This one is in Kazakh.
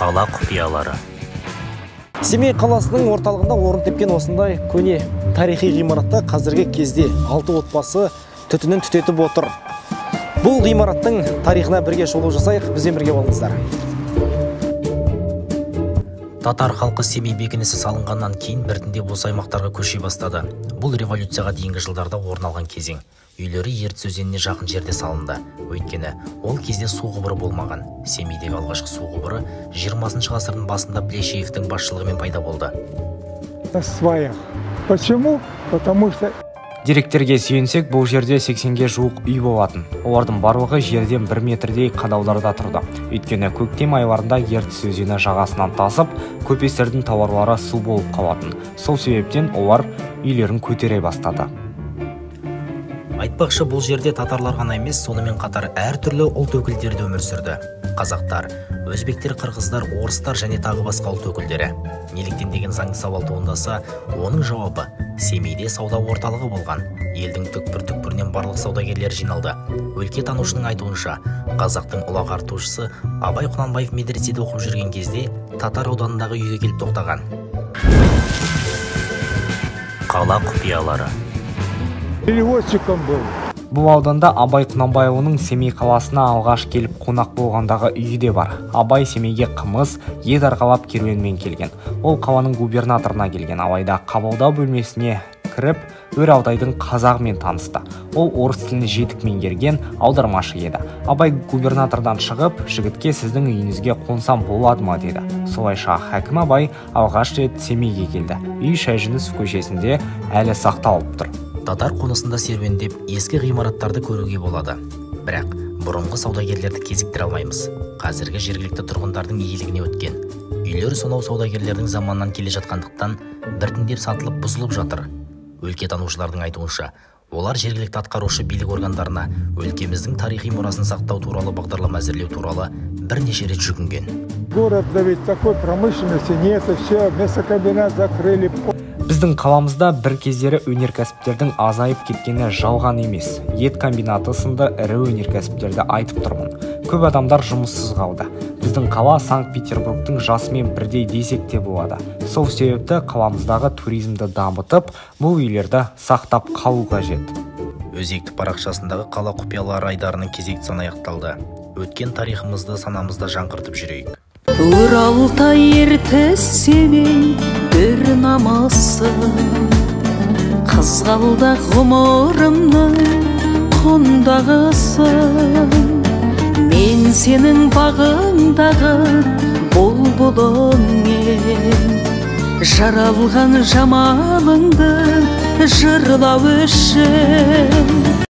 Қала құпиялары. Семей қаласының орталығында орын тепкен осындай көне тарихи ғимаратта қазіргі кезде 6 отбасы түтінін түтетіп отыр. Бұл ғимараттың тарихына бірге шолу жасайық, бізбен бірге болыңыздар. Татар халқы Семей бекінісі салынғаннан кейін біртіндеп осы аймақтарға көше бастады. Бұл революцияға дейінгі жылдарда орын алған кезең. Үйлері Ертіс өзеніне жақын жерде салынды. Өйткені ол кезде су құбыры болмаған. Семейдегі алғашқы су құбыры 20 ғасырдың басында Плещеевтің басшылығымен пайда болды. На сваях. Почему? Потому что Деректерге сүйенсек, бұл жерде 80-ге жуық үй болатын. Олардың барлығы жерден 1 метрдей қадауларда тұрды. Өйткені көктем айларында Ертіс өзені жағасынан тасып, көпестердің тауарлары су болып қалатын. Сол себептен олар үйлерін көтере бастады. Айтпақшы, бұл жерде татарлар ғана емес, сонымен қатар әртүрлі ұлт өкілдері де өмір сүрді. Қазақтар, өзбектер, қырғыздар, орыстар және тағы басқа ұлт өкілдері. Неліктен деген заңды сауал туындаса, оның жауабы Семейде сауда орталығы болған. Елдің түкпір-түкпірінен барлық саудагерлер жиналды. Өлке танушының айтуынша, қазақтың ұлы ағартушысы Абай Құнанбаев медреседе оқып жүрген кезде татар ауданындағы үйге келіп тоқтаған. Қала құпиялары. Переводчиком был. Бұл ауданда Абай Құнанбайұлының Семей қаласына алғаш келіп қонақ болғандағы үйі де бар. Абай Семейге қымыз, ет арқалап керуенмен келген. Ол қаланың губернаторына келген. Алайда қабылдау бөлмесіне кіріп, Өр Алтайдың қазағымен танысты. Ол орыс тілін жетік меңгерген аудармашы еді. Абай губернатордан шығып, жігітке сіздің үйіңізге қонсам болады ма деді. Солайша хакім Абай алғаш рет Семейге келді. Үй Шәжінісов көшесінде әлі сақталып тұр. Татар қонысында серуендеп, ескі ғимараттарды көруге болады. Бірақ бұрынғы саудагерлерді кезіктіре алмаймыз. Қазіргі жергілікті тұрғындардың иелігіне өткен. Үйлер сонау саудагерлердің заманынан келе жатқандықтан біртіндеп сатылып бұзылып жатыр. Өлкетанушылардың айтуынша, олар жергілікті атқарушы билік органдарына өлкеміздің тарихи мұрасын сақтау туралы бағдарлама әзірлеу туралы бірнеше рет жүгінген. Город, да ведь такой промышленности нет, все, мясокомбинат закрыли. Біздің қаламызда бір кездері өнеркәсіптердің азайып кеткені жалған емес. Ет комбинаты сынды ірі өнеркәсіптерді айтып тұрмын. Көп адамдар жұмыссыз қалды. Біздің қала Санкт-Петербургтың жасымен бірдей десек те болады. Сол себепті қаламыздағы туризмді дамытып, бұл үйлерді сақтап қалу қажет. Өзекті парақшасындағы қала құпиялары айдарының кезекті саны аяқталды. Өткен тарихымызды санамызда жаңғыртып жүрейік. Өр Алтай, Ертіс, Семей бір намасы, қызғалдақ ғұмырымның құндағысы. Мен сенің бағыңдағы бұлбұлың ем, жаралған жамалыңды жырлау үшін.